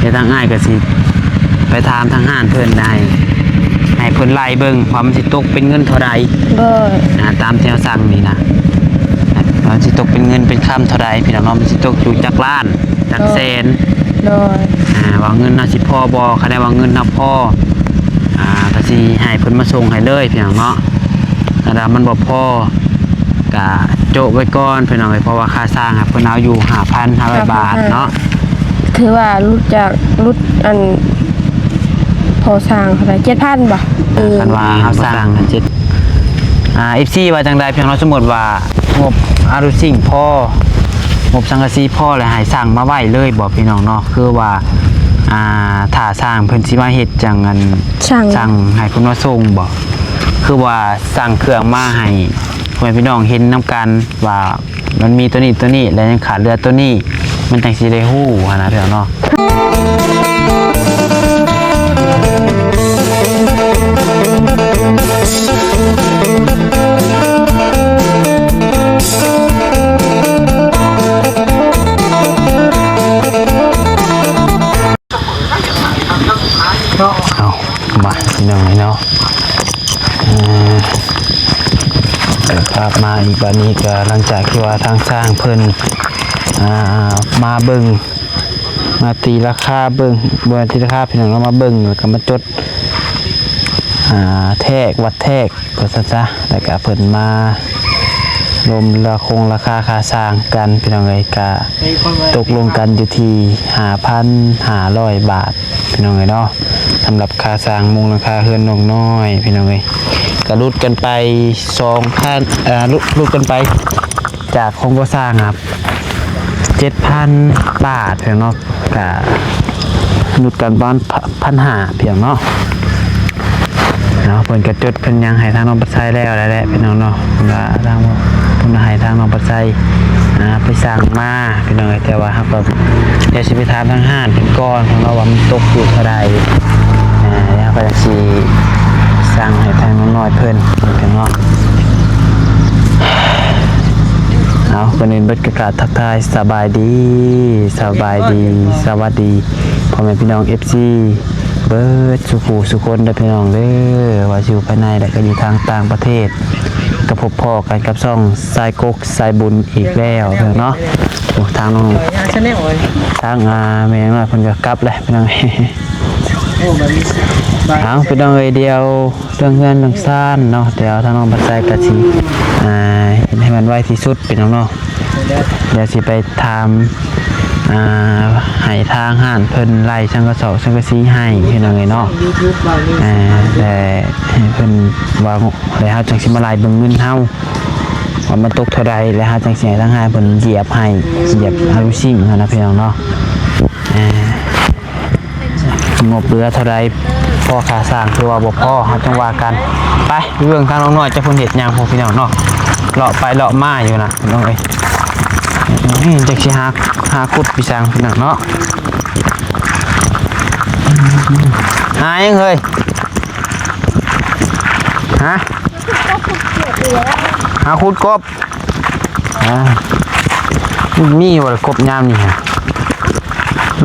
ແຕ່ທາງອ້າຍກໍຊິໄປຖາມທາງຮ້ານເພິ່ນ ໃຫ້ ໃຫ້ເພິ່ນໄລ່ເບິ່ງວ່າມັນຊິຕົກເປັນເງິນເທົ່າໃດ. ໂດຍ ອ່າ ຕາມທີ່ເຮົາສັ່ງນີ້ນະ ວ່າມັນຊິຕົກເປັນເງິນເປັນຄຳເທົ່າໃດພີ່ນ້ອງເນາະ, ມັນຊິຕົກຢູ່ຈັກລ້ານ ຈັກແສນ. ໂດຍ ອ່າ ວ່າເງິນເຮົາຊິພໍບໍ່, ຄັນໄດ້ວ່າເງິນເຮົາພໍ ອ່າ ກໍຊິໃຫ້ເພິ່ນມາສົ່ງໃຫ້ເລີຍພີ່ນ້ອງເນາະ. ຖ້າວ່າມັນບໍ່ພໍ ກະໂຈະໄວ້ກ່ອນພີ່ນ້ອງເອີຍ, ເພາະວ່າຄ່າຊ່າງເພິ່ນເອົາຢູ່ຫ້າພັນຫ້າຮ້ອຍບາດເນາະ. ຖືວ່າຫຼຸດຈາກ ຫຼຸດອັນ ພໍຊ່າງເທົ່າໃດ ເຈັດພັນບໍ່? ເອີ ຄັນວ່າເຮົາຊ່າງເຈັດ ອ່າ ເອັຟຊີ ວ່າຈັ່ງໃດພີ່ນ້ອງເນາະ? ສົມມຸດວ່າງົບອາລຸຊິງພໍ ງົບສັງກະສີພໍ ແລ້ວໃຫ້ສັ່ງມາໄວ້ເລີຍບໍ່ພີ່ນ້ອງເນາະ? ຄືວ່າ ອ່າ ຖ້າຊ່າງເພິ່ນຊິມາເຮັດຈັ່ງ ອັນ ສັ່ງ ສັ່ງໃຫ້ເພິ່ນມາສົ່ງບໍ່? ຄືວ່າສັ່ງເຄື່ອງມາໃຫ້ພໍ່ແມ່ພີ່ນ້ອງເຫັນນຳກັນວ່າ ມັນມີຕົວນີ້ ຕົວນີ້ ແລະ ຍັງຂາດເຫຼືອຕົວນີ້ ມັນຈັ່ງຊິໄດ້ຮູ້ຫັ້ນນະພີ່ນ້ອງເນາະ. ເອົາ ມາພີ່ນ້ອງເອີຍເນາະ. ເອີ ພາບມາອີກບາດນີ້ກໍ ຫຼັງຈາກທີ່ວ່າທາງຊ່າງເພິ່ນ ອ່າ ມາເບິ່ງ ມາຕີລາຄາເບິ່ງ ບໍ່ແມ່ນຕີລາຄາພີ່ນ້ອງເນາະ, ມາເບິ່ງ ແລ້ວກໍມາຈົດ ອ່າ ແທກ ວັດແທກ ວ່າຊັ້ນຊະ. ແລ້ວກະເພິ່ນມາລົມລາຄົງລາຄາຄ່າສ້າງກັນພີ່ນ້ອງເອີຍ, ກະຕົກລົງກັນຢູ່ທີ່ຫ້າພັນຫ້າຮ້ອຍບາດພີ່ນ້ອງເອີຍເນາະ, ສຳລັບຄ່າສ້າງມຸງຫຼັງຄາເຮືອນນ້ອງນ້ອຍພີ່ນ້ອງເອີຍ. ກະຫຼຸດກັນໄປສອງພັນ ເອີ ຫຼຸດ ຫຼຸດກັນໄປຈາກຂອງກໍ່ສ້າງ ເຈັດພັນບາດພີ່ນ້ອງເນາະ. ກະຫຼຸດກັນປະມານພັນຫ້າພີ່ນ້ອງເນາະ. ເນາະ ເພິ່ນກະຈົດເພິ່ນຫຍັງໃຫ້ທາງນ້ອງປາໄຊແລ້ວແລ້ວແຫຼະພີ່ນ້ອງເນາະ, ເພິ່ນວ່າທາງ ເພິ່ນວ່າໃຫ້ທາງນ້ອງປາໄຊ ອ່າ ໄປສັ່ງມາພີ່ນ້ອງເອີຍ. ແຕ່ວ່າເຮົາກໍ ດຽວຊິໄປຖາມທາງຮ້ານເພິ່ນກ່ອນເນາະ ວ່າມັນຕົກຢູ່ເທົ່າໃດ, ອ່າ ແລ້ວເຮົາກໍຊິສັ່ງໃຫ້ທາງນ້ອງນ້ອຍເພິ່ນເນາະ. ເອົາ ກ່ອນອື່ນເບິດກໍກາບທັກທາຍສະບາຍດີ ສະບາຍດີ ສະຫວັດດີພໍ່ແມ່ພີ່ນ້ອງ ເອັຟຊີ ເບິດສູ່ຜູ້ສູ່ຄົນເດີພີ່ນ້ອງເດີ, ວ່າຊິຢູ່ພາຍໃນ ແລະ ກໍຢູ່ທາງຕ່າງປະເທດ, ກໍພົບພໍ້ກັນກັບຊ່ອງຊາຍກົກ ສາຍບຸນອີກແລ້ວເນາະ. ໂອ້ ທາງນ້ອງ ທາງ ອ່າ ແມ່ນ້ອຍເພິ່ນກໍກັບແລ້ວພີ່ນ້ອງ. ເອົາ ພີ່ນ້ອງເອີຍ ດຽວເລື່ອງເຮືອນເລື່ອງຊານເນາະ ດຽວທາງນ້ອງປາໄຊກໍຊິ ອ່າ ເຮັດໃຫ້ມັນໄວທີ່ສຸດພີ່ນ້ອງເນາະ. ດຽວຊິໄປຖາມ ອ່າ ໃຫ້ທາງຮ້ານເພິ່ນໄລ່ສັງກະສອບສັງກະສີໃຫ້ພີ່ນ້ອງເອີຍເນາະ. ອ່າ ແຕ່ໃຫ້ເພິ່ນວ່າ ແລ້ວເຮົາຈັ່ງຊິມາໄລ່ເບິ່ງເງິນເຮົາວ່າມັນຕົກເທົ່າໃດ, ແລ້ວເຮົາຈັ່ງຊິໃຫ້ທາງຮ້ານເພິ່ນຢຽບໃຫ້ ຢຽບອາລູຊິງຫັ້ນນະພີ່ນ້ອງເນາະ. ງົບເຫຼືອເທົ່າໃດ ພໍຄ່າສ້າງ ຫຼືວ່າບໍ່ພໍ ເຮົາຈັ່ງວ່າກັນ. ໄປ ໄປເບິ່ງທາງນ້ອງນ້ອຍ ຈັກເພິ່ນເຮັດຫຍັງພຸ້ນພີ່ນ້ອງເນາະ, ເລາະໄປເລາະມາຢູ່ນະພີ່ນ້ອງເອີຍ. ອືມ ຈັກຊິຫາ ຫາຂຸດປີສັງພີ່ນ້ອງເນາະ. ຫາຫຍັງເຮີ້ຍ? ຫາ ຫາຂຸດກົບ. ອ່າ ມີບໍ່ລະກົບຍາມນີ້?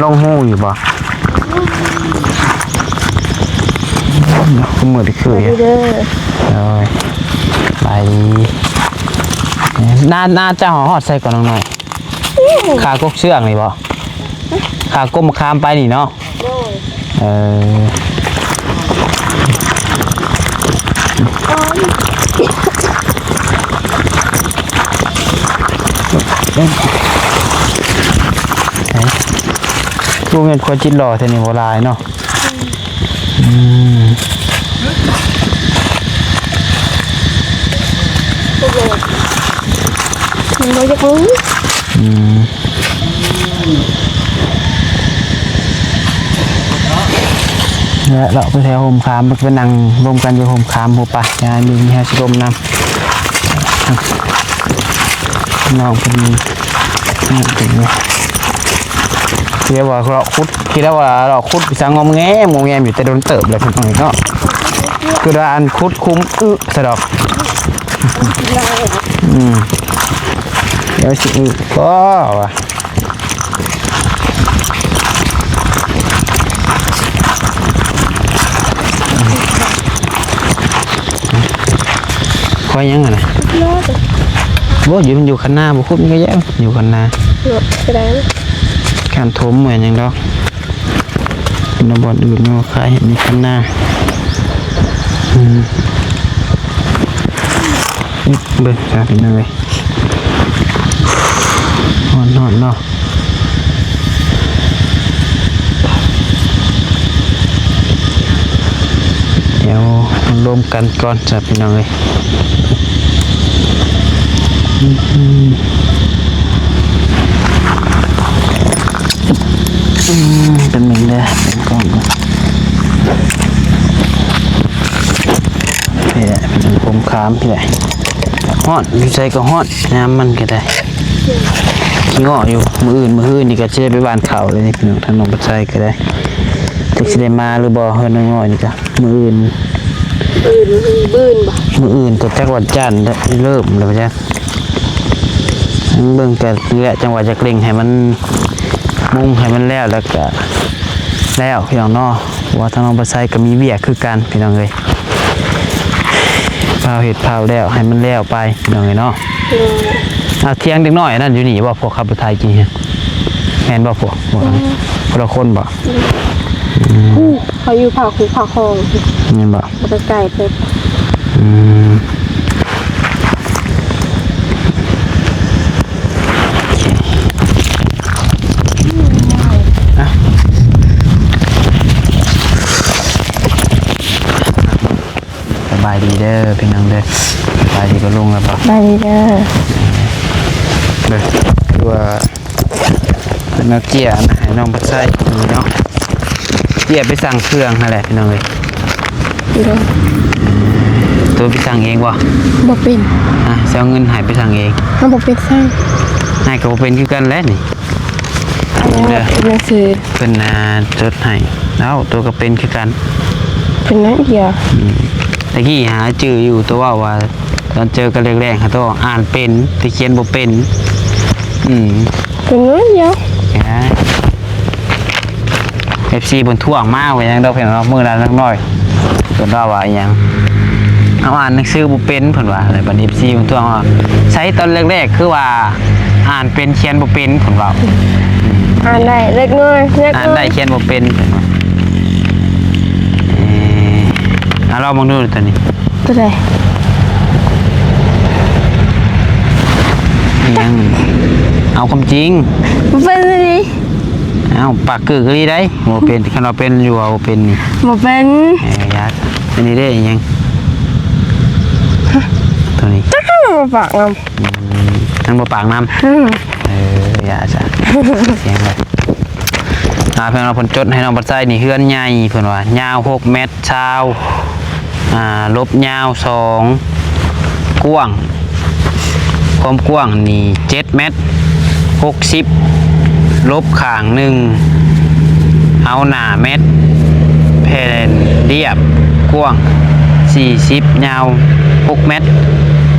ລົງຮູຢູ່ບໍ່? ຄືມືດຄື ເດີ ໂອ້ຍ ໄປດີ. ໜ້າ ໜ້າເຈົ້າຮອດໃສກ່ອນນ້ອງນ້ອຍ? ຂາກົກເຊື່ອງນີ້ບໍ່? ຂາກົກມະຂາມໄປນີ້ເນາະ. ໂດຍ ເອີ ບໍ່ແມ່ນຄົວຈິດຫຼໍ່ແທ້ນີ້ ບໍ່ຫຼາຍເນາະ. ອືມ ມັນບໍ່ຢາກຮູ້. ອືມ ແລະ ເລາະໄປແຖວຮົ່ມຂາມ ໄປນັ່ງລົມກັນຢູ່ຮົ່ມຂາມພຸ້ນປະ. ຍາຍມີແຮງຊິລົມນຳ ນ້ອງເພິ່ນ ເອີ ເປັນ ເອີ ວ່າເລາະຂຸດ ຄິດວ່າເລາະຂຸດ ໄປສັງງອມແງມ ງອມແງມຢູ່ແຕ່ດົນເຕີບແລ້ວເນາະ. ຄືວ່າອັນຂຸດຄຸມອຶຊະດອກ. ອືມ ດຽວຊິອຶ ບໍ່ວ່າ. ໄປຫຍັງຫັ້ນນະ? ໂອ້ຍ ມັນຢູ່ຄັນນາ ບໍ່ຂຸດມັນກໍແຍະ ຢູ່ຄັນນາ ເນາະ ກໍໄດ້ ການຖົມແມ່ນຫຍັງດອກ ແນວບ່ອນອື່ນແມ່ນວ່າຂາຍໃຫ້ໃນຄັນນາ. ອືມ ເບິ່ງຊະ ພີ່ນ້ອງເອີຍ ຮ້ອນໆ ເນາະ. ດຽວລົມກັນກ່ອນຊະ ພີ່ນ້ອງເອີຍ. ອືມ ອືມ ແປັບໜຶ່ງເດີ ເປັນກ້ອງກ່ອນ. ນີ້ແຫຼະ ເປັນຜົມຂາມນີ້ແຫຼະ ຮ້ອນ ຢູ່ໃສກໍຮ້ອນ ຍາມມັນກໍໄດ້ ຂີ້ງໍ້ຢູ່. ມື້ອື່ນ ມື້ຮືນນີ້ກໍຊິໄດ້ໄປຫວ່ານເຂົ້າເລີຍນີ້ ພີ່ນ້ອງ ທາງນ້ອງປາໄຊກໍໄດ້ ຈັກຊິໄດ້ມາຫຼືບໍ່ ເຮືອນນ້ອຍໆນີ້ກໍ ມື້ອື່ນ ມື້ອື່ນ ມື້ອື່ນບໍ່? ມື້ອື່ນກໍຈັກວັນຈັນເລີ່ມແລ້ວວ່າຊັ້ນ ເບິ່ງກັນແຫຼະ ຈັ່ງວ່າຢາກເລັ່ງໃຫ້ມັນ ມຸງໃຫ້ມັນແລ້ວ ແລ້ວກະແລ້ວ ພີ່ນ້ອງເນາະ ເພາະວ່າທາງນ້ອງປາໄຊກໍມີວຽກຄືກັນ ພີ່ນ້ອງເອີຍ ພາວເຮັດພາວແລ້ວໃຫ້ມັນແລ້ວໄປ ພີ່ນ້ອງເອີຍເນາະ. ໂດຍ ອາ ຖຽງເດັກນ້ອຍອັນນັ້ນຢູ່ນີ້ບໍ່? ພວກຂັບລົດໄຖກີ້ຫັ້ນ ແມ່ນບໍ່? ພວກ ພວກ ອືມ ຄົນລະຄົນບໍ່? ອືມ ອືມ ຜູ້ ເຂົາຢູ່ພາກຄູພາກຄອງ ແມ່ນບໍ່? ແລ້ວກໍໄກໄປ ອືມ ສະບາຍດີເດີພີ່ນ້ອງເດີ ສະບາຍດີປ້າລຸງແລ້ວບໍ່? ສະບາຍດີເດີ ເດີ ຄືວ່າ ເພິ່ນເອົາເຈ້ຍມາໃຫ້ນ້ອງປາໄຊເນາະ ເຈ້ຍໄປສັ່ງເຄື່ອງຫັ້ນແຫຼະພີ່ນ້ອງເອີຍ. ໂດຍ ໂຕໄປສັ່ງເອງບໍ່? ບໍ່ເປັນ ອາ ຊິເອົາເງິນໃຫ້ໄປສັ່ງເອງ ເຮົາບໍ່ເປັນສັ່ງ ໃຫ້ກໍບໍ່ເປັນຄືກັນແຫຼະນີ້ ອັນນີ້ເດີ ເປັນໜັງສື ເພິ່ນ ອາ ຈົດໃຫ້ ເອົ້າ ໂຕກໍເປັນຄືກັນ ເປັນໜ້ອຍດຽວ ອືມ ຕະກີ້ຫາຈື່ຢູ່ ໂຕເວົ້າວ່າ ຕອນເຈີກັນແລກໆ ຫາໂຕອ່ານເປັນ ແຕ່ຂຽນບໍ່ເປັນ ອືມ ເປັນໜ້ອຍດຽວ ເອັຟຊີເພິ່ນທ້ວງມາວ່າຫຍັງດອກ ເພິ່ນວ່າມື້ນັ້ນເລັກນ້ອຍ ເພິ່ນວ່າ ວ່າອີຫຍັງ ເຮົາອ່ານໜັງສືບໍ່ເປັນ ເພິ່ນວ່າ ແລ້ວບັດເອັຟຊີເພິ່ນທ້ວງວ່າ ໃສຕອນແລກໆ ຄືວ່າອ່ານເປັນຂຽນບໍ່ເປັນ ເພິ່ນເວົ້າ ອ່ານໄດ້ເລັກນ້ອຍ ອ່ານໄດ້ຂຽນບໍ່ເປັນ ເພິ່ນວ່າ ເອີ ອາ ລອງເບິ່ງດູຕົວນີ້ ຕົວໃດ? ອີຫຍັງ? ເອົາຄວາມຈິງ ບໍ່ເປັນອີ່ຫຼີ ເອົ້າ ປາກກຶກອີ່ຫຼີໃດ໋ ບໍ່ເປັນ ຄັນວ່າເປັນຢູ່ ວ່າບໍ່ເປັນນີ້ ບໍ່ເປັນ ເອີ ຢ່າ ອັນນີ້ເດ້ ອີຫຍັງ? ຕົວນີ້ ຈັກ ມັນບໍ່ປາກນຳ ອືມ ມັນບໍ່ປາກນຳ ອືມ ເອີ ຢ່າຊະ ສຽງແຫຼະ ອາ ເພິ່ນວ່າເພິ່ນຈົດໃຫ້ນ້ອງປາໄຊນີ້ ເຮືອນໃຫຍ່ ເພິ່ນວ່າຍາວຫົກແມັດຊາວ ອາ ລົບຍາວສອງ ກວ້າງ ຄວາມກວ້າງນີ້ເຈັດແມັດຫົກສິບ ລົບຂ້າງໜຶ່ງ ເອົາໜ້າແມັດ ແຜ່ນລຽບກວ້າງສີ່ສິບ ຍາວຫົກແມັດ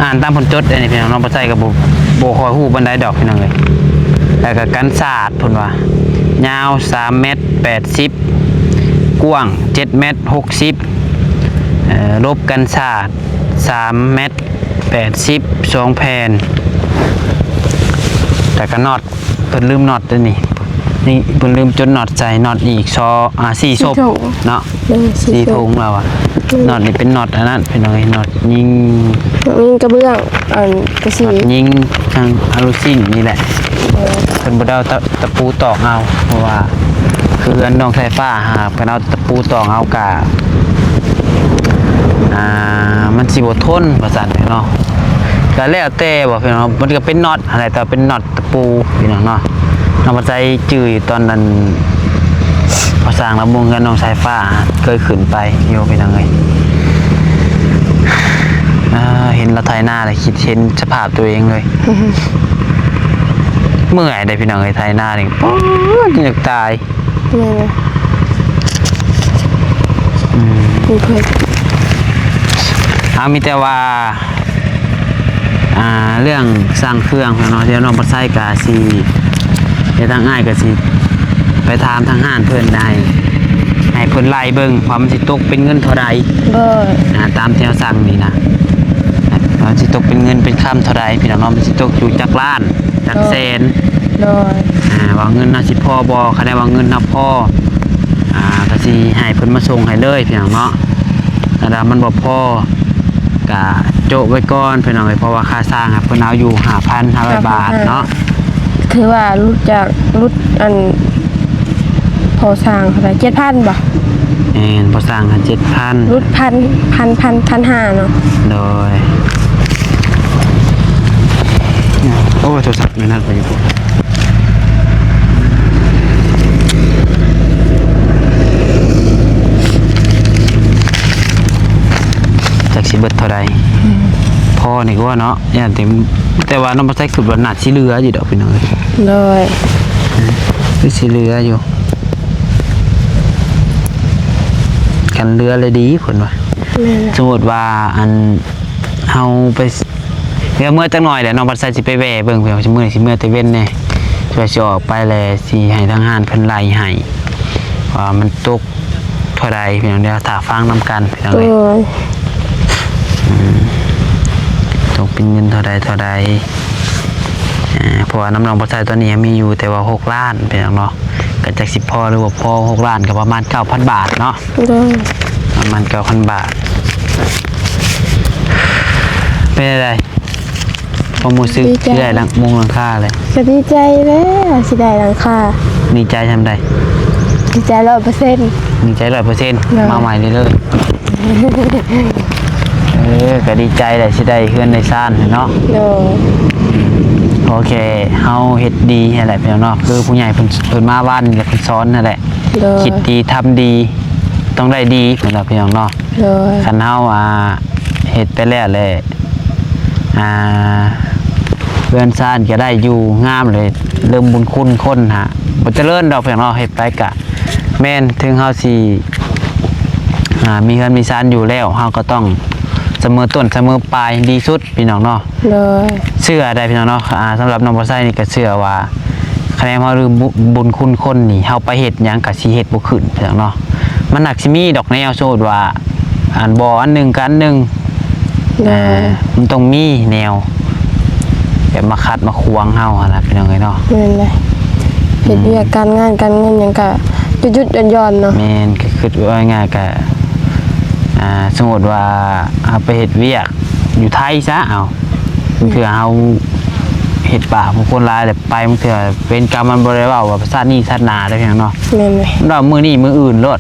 ອ່ານຕາມເພິ່ນຈົດ ອັນນີ້ພີ່ນ້ອງ ນ້ອງປາໄຊກໍບໍ່ ບໍ່ຄ່ອຍຮູ້ປານໃດດອກ ພີ່ນ້ອງເອີຍ ແລ້ວກໍກັນສາດ ເພິ່ນວ່າຍາວສາມແມັດແປດສິບ ກວ້າງເຈັດແມັດຫົກສິບ ເອີ ລົບກັນສາດສາມແມັດແປດສິບ ສອງແຜ່ນ ແລ້ວກໍນັອດ ເພິ່ນລືມນັອດຕົວນີ້ ນີ້ເພິ່ນລືມຈົດນັອດໃສ່ ນັອດອີກ ສອງ ອາ ສີ່ສົບເນາະ ເອີ ສີ່ຖົງລາວອະ ນັອດນີ້ເປັນນັອດອັນນັ້ນ ພີ່ນ້ອງເອີຍ ນັອດຍິງ ຍິງກະເບື້ອງ ອັນກະສີ ຍິງທາງອາລູຊິງນີ້ແຫຼະ ເອີ ເພິ່ນບໍ່ໄດ້ເອົາຕະ ຕະປູຕອກເອົາ ເພາະວ່າຄືເຮືອນນ້ອງສາຍຟ້າຫາ ເພິ່ນເອົາຕະປູຕອກເອົາກະ ອ່າ ມັນຊິບໍ່ທົນວ່າຊັ້ນເນາະ ກະແລ້ວແຕ່ບໍ່ ພີ່ນ້ອງ ມັນກະເປັນນັອດຫັ້ນແຫຼະ ແຕ່ເປັນນັອດ ຕະປູພີ່ນ້ອງເນາະ ນ້ອງປາໄຊຈື່ຢູ່ຕອນນັ້ນ ພໍສ້າງລະມຸງກັບນ້ອງສາຍຟ້າເຄີຍຂຶ້ນໄປຢູ່ພີ່ນ້ອງເອີຍ ເອີ ເຫັນລາວໄຖນາແລ້ວຄິດເຫັນສະພາບຕົວເອງເລີຍ ເມື່ອຍເດ້ພີ່ນ້ອງເອີຍ ໄຖນານີ້ ໂອ້ຍ ຢາກຕາຍ. ແມ່ນແຫຼະ ອືມ ເພິ່ນ ເອົາ ມີແຕ່ວ່າ ອ່າ ເລື່ອງສ້າງເຄື່ອງເນາະ ດຽວນ້ອງປາໄຊກະຊິ ດຽວທາງອ້າຍກະຊິໄປຖາມທາງຮ້ານເພິ່ນໄດ້ ໃຫ້ເພິ່ນໄລ່ເບິ່ງວ່າມັນຊິຕົກເປັນເງິນເທົ່າໃດ ໂດຍ ອ່າ ຕາມທີ່ເຮົາສັ່ງນີ້ນະ. ວ່າຊິຕົກເປັນເງິນເປັນຄຳເທົ່າໃດພີ່ນ້ອງເນາະ, ມັນຊິຕົກຢູ່ຈັກລ້ານ ຈັກແສນ. ໂດຍ ໂດຍ ອ່າ ວ່າເງິນເຮົາຊິພໍບໍ່, ຄັນໄດ້ວ່າເງິນເຮົາພໍ ອ່າ ກໍຊິໃຫ້ເພິ່ນມາສົ່ງໃຫ້ເລີຍພີ່ນ້ອງເນາະ. ຖ້າວ່າມັນບໍ່ພໍ ກະໂຈະໄວ້ກ່ອນພີ່ນ້ອງເອີຍ, ເພາະວ່າຄ່າຊ່າງເພິ່ນເອົາຢູ່ຫ້າພັນຫ້າຮ້ອຍບາດເນາະ. ຖືວ່າຫຼຸດຈາກ ຫຼຸດອັນ ພໍຊ່າງເທົ່າໃດ ເຈັດພັນບໍ່? ແມ່ນ ພໍຊ່າງເຈັດພັນ ຫຼຸດພັນ ພັນ ພັນ ພັນຫ້າເນາະ. ໂດຍ ໂອ້ຍ ໂທລະສັບ ແມ່ນນັ້ນໄປຢູ່ພຸ້ນ ຈັກຊິເບິດເທົ່າໃດ. ອືມ ພໍນີ້ກວ່າເນາະ ຢ້ານເຕັມ, ແຕ່ວ່ານ້ອງບໍ່ໃສ່ ຄິດວ່າໜ້າຊິເຫຼືອຢູ່ດອກພີ່ນ້ອງເອີຍ. ໂດຍ ຄືຊິເຫຼືອຢູ່ ຄັນເຫຼືອແລ້ວດີເພິ່ນວ່າ. ແມ່ນແຫຼະ ສົມມຸດວ່າ ອັນ ເຮົາໄປ ດຽວເມື່ອຈັກໜ້ອຍແຫຼະ ນ້ອງພັດໄຊຊິໄປແວ່ເບິ່ງ ເພື່ອຊິເມື່ອ ຊິເມື່ອແຕ່ເວັນແດ່ ເພື່ອຊິອອກໄປແລ້ວຊິໃຫ້ທາງຮ້ານເພິ່ນໄລ່ໃຫ້ ວ່າມັນຕົກເທົ່າໃດພີ່ນ້ອງ. ດຽວຖ້າຟັງນຳກັນພີ່ນ້ອງເອີຍ. ໂດຍ ອືມ ຕົກເປັນເງິນເທົ່າໃດ ເທົ່າໃດ. ອ່າ ເພາະວ່ານຳນ້ອງພັດໄຊຕອນນີ້ມີຢູ່ແຕ່ວ່າຫົກລ້ານພີ່ນ້ອງເນາະ, ກໍຈັກຊິພໍຫຼືບໍ່ພໍ. ຫົກລ້ານກໍປະມານເກົ້າພັນບາດເນາະ. ໂດຍ ປະມານເກົ້າພັນບາດ. ເປັນຈັ່ງໃດ ຄວາມຮູ້ສຶກ ດີໃຈ ທີ່ໄດ້ຫຼັງມຸງຫຼັງຄາເລີຍ? ກໍດີໃຈແຫຼະ ຊິໄດ້ຫຼັງຄາ. ດີໃຈສ່ຳໃດ? ດີໃຈຮ້ອຍເປີເຊັນ ດີໃຈຮ້ອຍເປີເຊັນ. ໂດຍ ມາໃໝ່ເລີຍ. ເອີ ກໍດີໃຈແຫຼະ ຊິໄດ້ເຮືອນໄດ້ຊານເນາະ. ໂດຍ ໂອເຄ ເຮົາເຮັດດີຫັ້ນແຫຼະພີ່ນ້ອງເນາະ, ຄືຜູ້ໃຫຍ່ເພິ່ນ ເພິ່ນມາວານນີ້ ເພິ່ນສອນຫັ້ນແຫຼະ. ໂດຍ ຄິດດີທຳດີ ຕ້ອງໄດ້ດີ ເພິ່ນວ່າພີ່ນ້ອງເນາະ. ໂດຍ ຄັນເຮົາ ອ່າ ເຮັດໄປແລ້ວແຫຼະ ອ່າ ເຮືອນຊານກໍໄດ້ຢູ່ງາມເລີຍ, ເລີ່ມບຸນຄຸນຄົນຫາ ບໍ່ຈະເລີນດອກພີ່ນ້ອງເນາະ. ເຮັດໄປກະແມ່ນ ເຖິງເຮົາຊິ ອ່າ ມີເຮືອນມີຊານຢູ່ແລ້ວ ເຮົາກໍຕ້ອງສະເໝີຕົ້ນສະເໝີປາຍດີສຸດພີ່ນ້ອງເນາະ. ໂດຍ ເຊື່ອໄດ້ພີ່ນ້ອງເນາະ. ອ່າ ສຳລັບນ້ອງບໍ່ໄຊນີ້ກໍເຊື່ອວ່າ ຄະແນນເຮົາລືມບຸ ບຸນຄຸນຄົນນີ້ ເຮົາໄປເຮັດຫຍັງກໍຊິເຮັດບໍ່ຂຶ້ນເນາະ. ມັນໜັກຊິມີດອກແນວ ສົມມຸດວ່າ ອັນບໍ່ອັນໜຶ່ງກັນໜຶ່ງ ໂດຍ ອ່າ ມັນຕ້ອງມີແນວແບບມາຂັດມາຂວາງເຮົາຫັ້ນນະ ພີ່ນ້ອງເອີຍເນາະ. ແມ່ນແຫຼະ ເຮັດວຽກ ອືມ ການງານການເງິນຫຍັງກະຢຸດໆຢ່ອນໆເນາະ. ແມ່ນ ກໍຄິດວ່າງ່າຍໆ ກະ ອ່າ ສົມມຸດວ່າເຮົາໄປເຮັດວຽກຢູ່ໄທຊະ ເອົາ ບາງເທື່ອເຮົາເຮັດບາບຜູ້ຄົນຫຼາຍແລ້ວໄປ ບາງເທື່ອເວນກຳມັນບໍ່ໄດ້ເວົ້າວ່າຊາດນີ້ຊາດໜ້າເດ້ ພີ່ນ້ອງເນາະ. ແມ່ນເລີຍ ມັນເວົ້າມື້ນີ້ມື້ອື່ນໂລດ.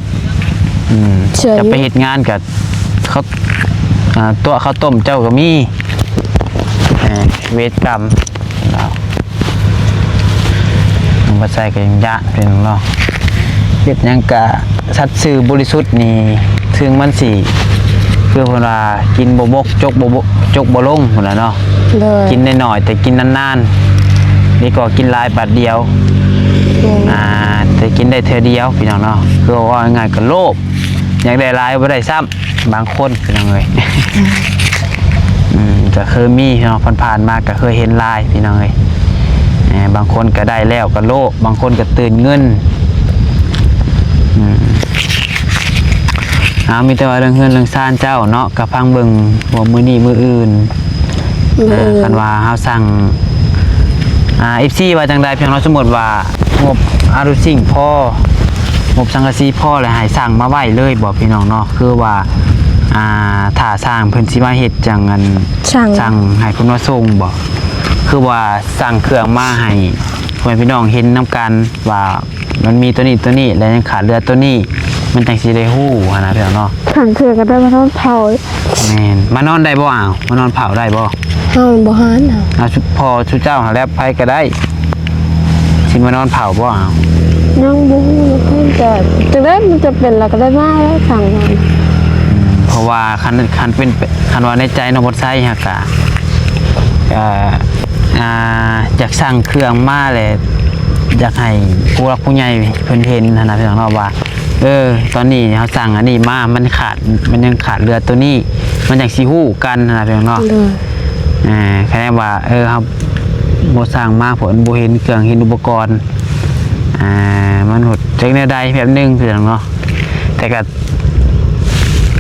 ອືມ ເຊື່ອຢູ່ ຈະໄປເຮັດງານກໍເຂົາ ອ່າ ຕົວະເຂົ້າຕົ້ມເຈົ້າກໍມີ ເອີ ເວນກຳ. ນ້ອງບໍ່ໄຊກໍຍັງຢ້ານ ພີ່ນ້ອງເນາະ. ເຮັດຫຍັງກະສັດຊື່ບໍລິສຸດນີ້ ເຖິງມັນຊິ ຄືເພິ່ນວ່າ ກິນບໍ່ໝົດ ຈົກບໍ່ ຈົກບໍ່ລົງພຸ້ນລະເນາະ. ໂດຍ ກິນໜ້ອຍໆ ແຕ່ກິນນານໆ ດີກວ່າກິນຫຼາຍບາດດຽວ. ແມ່ນ ອ່າ ແຕ່ກິນໄດ້ເທື່ອດຽວ ພີ່ນ້ອງເນາະ. ຄືເວົ້າງ່າຍໆ ກໍໂລບ ຢາກໄດ້ຫຼາຍບໍ່ໄດ້ຊ້ຳ ບາງຄົນ ພີ່ນ້ອງເອີຍ. ອືມ ກໍເຄີຍມີເນາະ ຜ່ານໆມາກໍເຄີຍເຫັນຫຼາຍ ພີ່ນ້ອງເອີຍ. ເອີ ບາງຄົນກໍໄດ້ແລ້ວກໍໂລບ ບາງຄົນກໍຕື່ນເງິນ. ອືມ ເອົາ ມີແຕ່ວ່າເລື່ອງເຮືອນເລື່ອງຊານເຈົ້າເນາະ ກໍຟັງເບິ່ງວ່າມື້ນີ້ມື້ອື່ນ ມື້ອື່ນ ອ່າ ຄັນວ່າເຮົາສັ່ງ ອ່າ ເອັຟຊີວ່າຈັ່ງໃດ ພຽງເຮົາສົມມຸດວ່າ ງົບອາລຸຊິງພໍ ງົບສັງກະສີພໍ ແລ້ວໃຫ້ສັ່ງມາໄວ້ເລີຍບໍ ພີ່ນ້ອງເນາະ? ຄືວ່າ ອ່າ ຖ້າຊ່າງເພິ່ນຊິມາເຮັດຈັ່ງ ອັນ ສັ່ງ ສັ່ງໃຫ້ເພິ່ນມາສົ່ງບໍ? ຄືວ່າສັ່ງເຄື່ອງມາໃຫ້ພໍ່ແມ່ພີ່ນ້ອງເຫັນນຳກັນວ່າ ມັນມີໂຕນີ້ໂຕນີ້ ແລະ ຍັງຂາດເຫຼືອໂຕນີ້ ມັນຈັ່ງຊິໄດ້ຮູ້ຫັ້ນນະ ພີ່ນ້ອງເນາະ. ຄັນເທື່ອກໍໄດ້ມານອນເຝົ້າ. ແມ່ນ. ມານອນໄດ້ບໍ່? ອ້າວ ມານອນເຝົ້າໄດ້ບໍ່? ເຮົາບໍ່ຫັນ. ອ້າວ ພໍ່ຊຸເຈົ້າຫັ້ນແຫຼະ ໃຜກໍໄດ້ ຊິມານອນເຝົ້າບໍ່? ອ້າວ ຍັງບໍ່ຮູ້ຄືກັນ ແຕ່ຈັ່ງໃດມັນຈະເປັນ ແລ້ວກໍໄດ້ມາແລ້ວ ສັ່ງມາ. ເພາະວ່າຄັນ ຄັນເປັນ ຄັນວ່າໃນໃຈນ້ອງບົດໄຊຫັ້ນກະ ເອີ ອ່າ ຢາກສັ່ງເຄື່ອງມາແຫຼະ ຢາກໃຫ້ຜູ້ຫຼັກຜູ້ໃຫຍ່ເພິ່ນເຫັນຫັ້ນນະ ພີ່ນ້ອງເນາະ ວ່າ ເອີ ຕອນນີ້ເຮົາສັ່ງອັນນີ້ມາ ມັນຂາດ ມັນຍັງຂາດເຫຼືອໂຕນີ້ ມັນຈັ່ງຊິຮູ້ກັນຫັ້ນນະ ພີ່ນ້ອງເນາະ. ໂດຍ. ອ່າ ຄະແນນວ່າ ເອີ ເຮົາບໍ່ສັ່ງມາ ເພິ່ນບໍ່ເຫັນເຄື່ອງເຫັນອຸປະກອນ ອ່າ ມັນຫົດຈັກແນວໃດແບບໜຶ່ງ ພີ່ນ້ອງເນາະ. ແຕ່ກໍ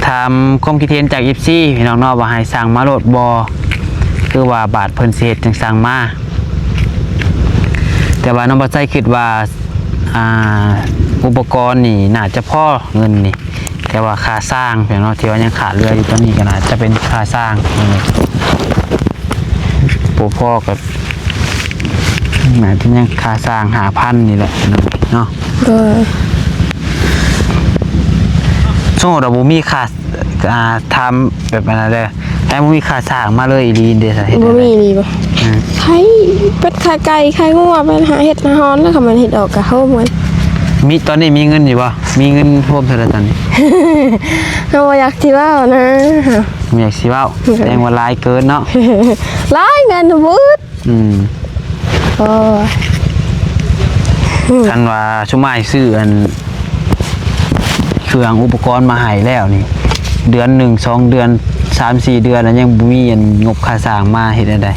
ຖາມຄວາມຄິດເຫັນຈາກເອັຟຊີ ພີ່ນ້ອງເນາະ ວ່າໃຫ້ສັ່ງມາໂລດບໍ່? ຄືວ່າບາດເພິ່ນຊິເຮັດຈັ່ງຊັ້ນມາ. ແຕ່ວ່ານ້ອງບໍ່ໃຊ້ຄິດວ່າ ອ່າ ອຸປະກອນນີ້ໜ້າຈະພໍເງິນນີ້ ແຕ່ວ່າຄ່າສ້າງເນາະ ທີ່ວ່າຍັງຂາດເຫຼືອຢູ່ຕອນນີ້ກໍໜ້າຈະເປັນຄ່າສ້າງນີ້ ບໍ່ພໍກໍໜ້າຈະຍັງຄ່າສ້າງຫ້າພັນນີ້ແຫຼະເນາະ. ໂດຍ ສົມມຸດວ່າບໍ່ມີຄ່າ ອ່າ ຖາມແບບອັນນັ້ນເດີ ແຕ່ບໍ່ມີຄ່າສ້າງມາເລີຍອີ່ຫຼີເດ ສາເຫດ ບໍ່ມີອີ່ຫຼີບໍ່? ອືມ ຂາຍເປັດ ຂາຍໄກ່ ຂາຍງົວ ໄປຫາເຮັດຫາຮອນ ແລ້ວກໍມັນເຮັດອອກກະໂຮມກັນ. ມີ ຕອນນີ້ມີເງິນຢູ່ບໍ່? ມີເງິນໂຮມເທົ່າໃດຕອນນີ້? ເຮົາບໍ່ຢາກຊິເວົ້ານະ ບໍ່ຢາກຊິເວົ້າ ແສດງວ່າຫຼາຍເກີນເນາະ. ຫຼາຍ ເງິນບໍ່ອຶດ. ອືມ ໂອ້ຍ ຄັນວ່າຊຸມອ້າຍຊື້ອັນ ເຄື່ອງອຸປະກອນມາໃຫ້ແລ້ວນີ້ ເດືອນໜຶ່ງ ສອງເດືອນ ສາມສີ່ເດືອນ ແລ້ວຍັງບໍ່ມີອັນງົບຄ່າສ້າງມາ ເຮັດແນວໃດ?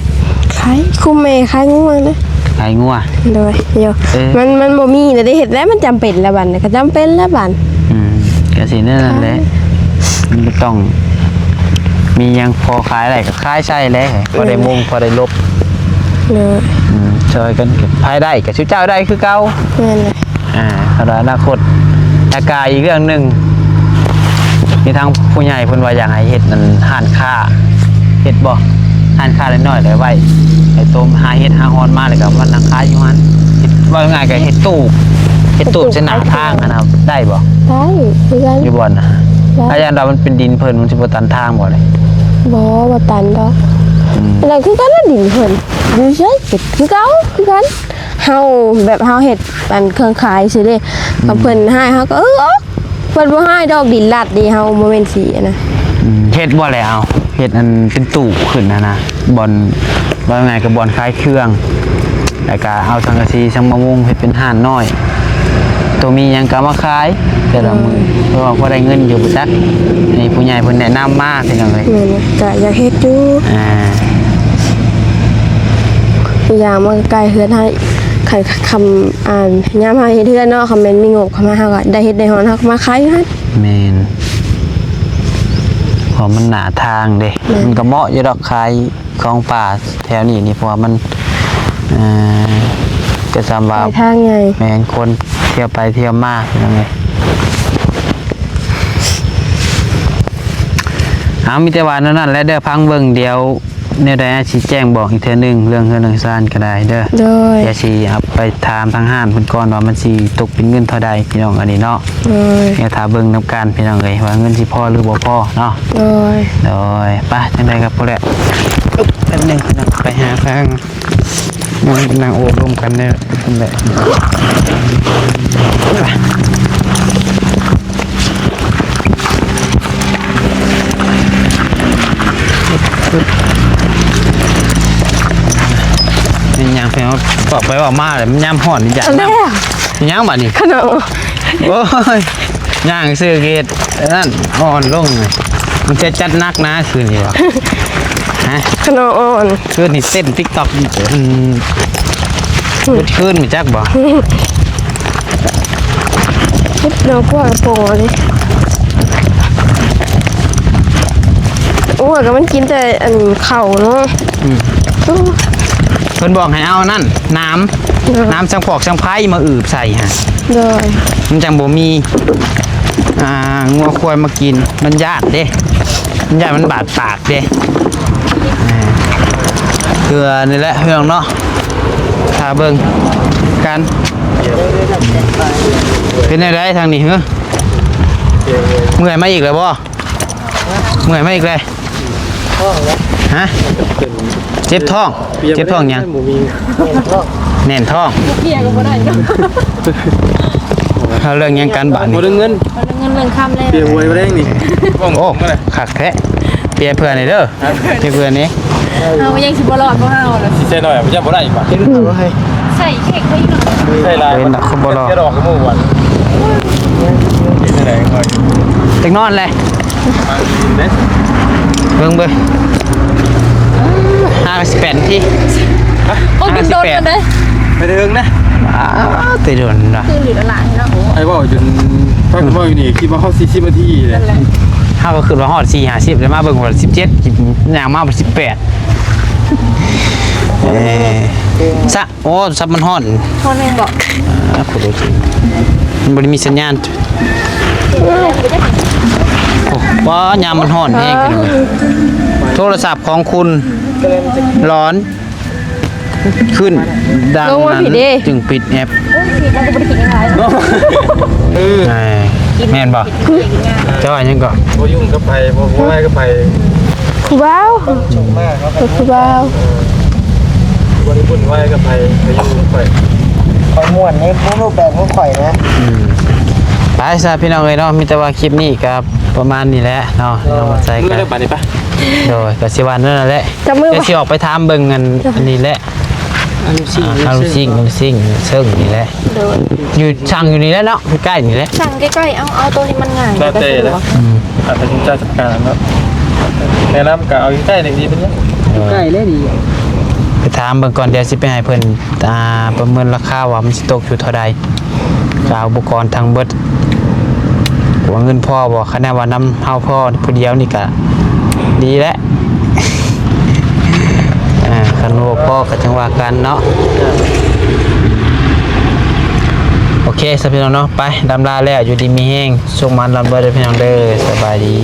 ຂາຍ ຄຸມແມ່ຂາຍງົວນະ ຂາຍງົວ. ໂດຍ ໂຍ ເອີ ມັນ ມັນບໍ່ມີແລ້ວເດ້ ເຮັດແລ້ວ ມັນຈຳເປັນແລ້ວບັດນີ້ ກໍຈຳເປັນແລ້ວບັດ. ອືມ ກໍຊິແນວນັ້ນແຫຼະ ມັນກໍຕ້ອງມີຫຍັງພໍຂາຍໄດ້ກໍຂາຍໃຊ້ແຫຼະ ພໍໄດ້ມຸງ ພໍໄດ້ຫຼົບ. ໂດຍ ອືມ ຊ່ອຍກັນ ໃຜໄດ້ກໍ ເຈົ້າໄດ້ຄືເກົ່າ. ແມ່ນແຫຼະ ອ່າ ສຳລັບອະນາຄົດ ແລ້ວກະອີກເລື່ອງໜຶ່ງ ມີທາງຜູ້ໃຫຍ່ເພິ່ນວ່າຢາກໃຫ້ເຮັດອັນຮ້ານຄ້າ ເຮັດບໍ່? ຮ້ານຄ້ານ້ອຍໆ ແລ້ວໄວ້ໃຫ້ໂຕມຫາເຫັດຫາຮອນມາ ແລ້ວກໍມານັ່ງຂາຍຢູ່ຫັ້ນ. ເຮັດ ເວົ້າງ່າຍໆ ກໍເຮັດຕູ້ ເຮັດຕູ້ໃສ່ໜ້າທາງຫັ້ນນະ ໄດ້ບໍ່? ໄດ້ຄືກັນ ຢູ່ບ່ອນນະ ໄດ້ ອາຈານວ່າມັນເປັນດິນເພິ່ນ ມັນຊິບໍ່ຕັນທາງບໍ່ເລີຍ? ບໍ່ ບໍ່ຕັນດອກ. ອືມ ແລ້ວຄືກັນນະ ດິນເພິ່ນ ຢູ່ໃສກໍຄືເກົ່າ ຄືກັນ. ເຮົາແບບເຮົາເຮັດອັນເຄື່ອງຂາຍຊີ້ເດ້ ອືມ ຄັນເພິ່ນຮ້າຍເຮົາກໍ ເອີ ອອກ ເພິ່ນບໍ່ຮ້າຍດອກ ດິນລາດເດ້ ເຮົາບໍ່ແມ່ນຊິອັນນະ. ອືມ ເຮັດບໍ່ແລ້ວ ເຮັດອັນເປັນຕູ້ຂຶ້ນຫັ້ນນະ ບ່ອນ ເວົ້າງ່າຍໆ ກໍບ່ອນຂາຍເຄື່ອງ ແລ້ວກໍເອົາສັງກະສີສັງມາມຸງເຮັດເປັນຮ້ານນ້ອຍ ໂຕມີຫຍັງກໍເອົາມາຂາຍແຕ່ລະມື້ ອືມ ເພາະວ່າພໍໄດ້ເງິນຢູ່ບໍ່ຈັກ ອັນນີ້ຜູ້ໃຫຍ່ເພິ່ນແນະນຳມາ ພີ່ນ້ອງເອີຍ. ແມ່ນ ກໍຢາກເຮັດຢູ່ ອ່າ ອີກຢ່າງມັນກໍໃກ້ເຮືອນເຮົາ ຄັນ ຄຳ ອ່າ ຍາມເຮົາເຮັດເຮືອນເນາະ ຄັນແມ່ນມີງົບເຂົ້າມາ ເຮົາກໍໄດ້ເຮັດໄດ້ຮອນ ເຮົາກໍມາຂາຍຢູ່ຫັ້ນ. ແມ່ນ ເພາະມັນໜ້າທາງເດ້ ແມ່ນ ມັນກໍເໝາະຢູ່ດອກ ຂາຍຂອງປ່າແຖວນີ້ນີ້ ເພາະວ່າມັນ ເອີ ກໍສ່ຳວ່າ ໄປທາງໃຫຍ່ ແມ່ນ ຄົນທ່ຽວໄປທ່ຽວມາ ພີ່ນ້ອງເອີຍ. ເອົາ ມີແຕ່ວ່າແນວນັ້ນແຫຼະເດີ ຟັງເບິ່ງ ດຽວ ແນວໃດອາດຊິແຈ້ງບອກອີກເທື່ອໜຶ່ງ ເລື່ອງເຮືອນເລື່ອງຊານກໍໄດ້ເດີ. ໂດຍ ດຽວຊິເອົາໄປຖາມທາງຮ້ານເພິ່ນກ່ອນວ່າມັນຊິຕົກເປັນເງິນເທົ່າໃດ ພີ່ນ້ອງ ອັນນີ້ເນາະ. ໂດຍ ດຽວຖ້າເບິ່ງນຳກັນ ພີ່ນ້ອງເອີຍ ວ່າເງິນຊິພໍຫຼືບໍ່ພໍເນາະ. ໂດຍ ໂດຍ ໄປ ຈັ່ງໃດກໍພໍແຫຼະ. ແປັບໜຶ່ງ ພີ່ນ້ອງ ໄປຫາທາງ ນັ່ງ ນັ່ງໂອ້ລົມກັນເດີ ພຸ້ນແຫຼະ. ແມ່ນຫຍັງ ໄປເວົ້າ ບອກໄປເວົ້າມາແລ້ວ ມັນຍາມຮ້ອນນີ້ ຢາກ ອັນແລກ ຫຍັງບາດນີ້ ຂະໜໍ່. ໂອ້ຍ ຍ່າງຊື່ເກດ ອັນນັ້ນ ອ່ອນລົງ ມັນຈະຈັດໜັກນະຄືນນີ້ຫວາ? ຮະ ຂະໜໍ່ອ່ອນ ຄືນນີ້ເຕັ້ນຕິກຕັອກ ອືມ ເບິດຄືນ ຮູ້ຈັກບໍ່? ເຮັດແນວພວກໂປນີ້ ໂອ້ຍ ກໍມັນກິນແຕ່ອັນເຂົ້າເນາະ. ອືມ ໂອ້ ເພິ່ນບອກໃຫ້ເອົານັ້ນ ໜາມ ເນາະ ໜາມສັງພອກສັງໄພມາອືບໃສ່ຫັ້ນ. ໂດຍ ມັນຈັ່ງບໍ່ມີ ອ່າ ງົວຄວາຍມາກິນ ມັນຢ້ານເດ້ ມັນຢ້ານມັນບາດປາກເດ້. ອ່າ ຄືນີ້ແຫຼະພີ່ນ້ອງເນາະ ຖ້າເບິ່ງກັນ ເປັນແນວໃດທາງນີ້ເຮີ? ເມື່ອຍມາອີກແລ້ວບໍ່? ເມື່ອຍມາອີກແລ້ວ. ຮະ? ເຈັບທ້ອງ? ເຈັບທ້ອງຫຍັງ? ແໜ້ນທ້ອງ ເພຍກໍບໍ່ໄດ້ເນາະ. ເຮົາເລື່ອງຫຍັງກັນບາດນີ້? ບໍ່ໄດ້ເງິນ ບໍ່ໄດ້ເງິນເລື່ອງຄຳແລ້ວ ເພຍຫວຍບໍ່ໄດ້ນີ້. ໂອ້ ຄັກແທ້ ເພຍເພື່ອນນີ້ເດີ ເພຍເພື່ອນນີ້. ເຮົາຍັງຊິບໍ່ລອດພວກເຮົາລະ ຊິໃສ່ໜ້ອຍ ບໍ່ ບໍ່ໄດ້ອີກວ່າ ໃສ່ເຄັກໄປອີກເນາະ ໃສ່ຫຼາຍ ເຫັນດອກຄືບໍ່ລອດ ຈະດອກກະໝູ່ຫວານ. ເຮັດຈັ່ງໃດຂ້ອຍ ຈັກນອນແຫຼະ ເບິ່ງເບິ່ງ ຫ້າສິບແປດນາທີ. ໂອ້ຍ ໂດນກັນເດ້ ໄປເຖິງນະ ອ້າວ ແຕ່ດົນນະ ຄືຢູ່ຕະຫຼາດເນາະ. ໄອ້ເວົ້າຈົນ ພາກັນເວົ້າຢູ່ນີ້ ຄິດວ່າຮອດສີ່ສິບນາທີເດ້ ເຮົາກໍຄິດວ່າຮອດສີ່ຫ້າສິບ ແລ້ວມາເບິ່ງວ່າສິບເຈັດ ຍ່າງມາສິບແປດ. ເອີ ສະ ໂອ້ ສັບມັນຮ້ອນ ຮ້ອນແຮງບໍ່? ອ່າ ຂໍໂທດທີ ມັນບໍ່ໄດ້ມີສັນຍານ ໂອ້ ວ້າ ຍາມມັນຮ້ອນແຮງ ພີ່ນ້ອງເອີຍ ໂທລະສັບຂອງຄຸນຫຼອນ ຂຶ້ນດັ່ງນັ້ນຈຶ່ງປິດແອັບ ເອີ ແມ່ນບໍ່? ເຈົ້າວ່າຫຍັງເກາະ? ບໍ່ຫຍຸ້ງກັບໃຜ ບໍ່ ບໍ່ໄຫວ້ກັບໃຜ ຜູ້ບ່າວ ສົ່ງມາເນາະ ຜູ້ບ່າວ ບໍ່ໄດ້ວຸ້ນວາຍກັບໃຜ ໄປຢູ່ກັບຂ້ອຍ ຂ້ອຍມ່ວນໃນຮູບແບບຂອງຂ້ອຍນະ ອືມ ໄປຊະພີ່ນ້ອງເອີຍເນາະ ມີແຕ່ວ່າຄລິບນີ້ກະປະມານນີ້ແຫຼະເນາະ ເອີ ເອົາໃສ່ກັນ ເມື່ອໄດ້ບັດນີ້ປະ ໂດຍ ກະຊິວ່ານັ້ນແຫຼະ ຈັບມື ແຕ່ຊິອອກໄປຖາມເບິ່ງອັນ ອັນນີ້ແຫຼະ ອາ ອາລູກຊິງ ອາ ອາລູກຊິງ ອາລູກຊິງເຊິ່ງນີ້ແຫຼະ ໂດຍ ຢູ່ ສັ່ງຢູ່ນີ້ແຫຼະເນາະ ໃກ້ໆນີ້ແຫຼະ ສັ່ງໃກ້ໆ ເອົາ ເອົາໂຕທີ່ມັນງ່າຍ ແລ້ວແຕ່ ແລ້ວແຕ່ສະດວກ ອືມ ອາດຈະເຈົ້າຈັດການເນາະ ແນະນຳກະເອົາໃກ້ໆນີ້ດີເພິ່ນເນາະ ເອີ ໃກ້ແລ້ວດີ ໄປຖາມເບິ່ງກ່ອນ ດຽວຊິໄປໃຫ້ເພິ່ນ ອ່າ ປະເມີນລາຄາວ່າມັນຊິຕົກຢູ່ເທົ່າໃດ ກະເອົາອຸປະກອນທັງເບິດ ວ່າເງິນພໍບໍ່ ຄັນແນວວ່ານຳເຮົາພໍຜູ້ດຽວນີ້ກະດີແຫຼະ ອ່າ ຄັນບໍ່ພໍກະຈັ່ງວ່າກັນເນາະ ໂອເຄ ສະພີ່ນ້ອງເນາະ ໄປ ລຳລາແລ້ວ ຢູ່ດີມີແຮງ ສຸກໝານລ່ຳລວຍເດີພີ່ນ້ອງເດີ ສະບາຍດີ.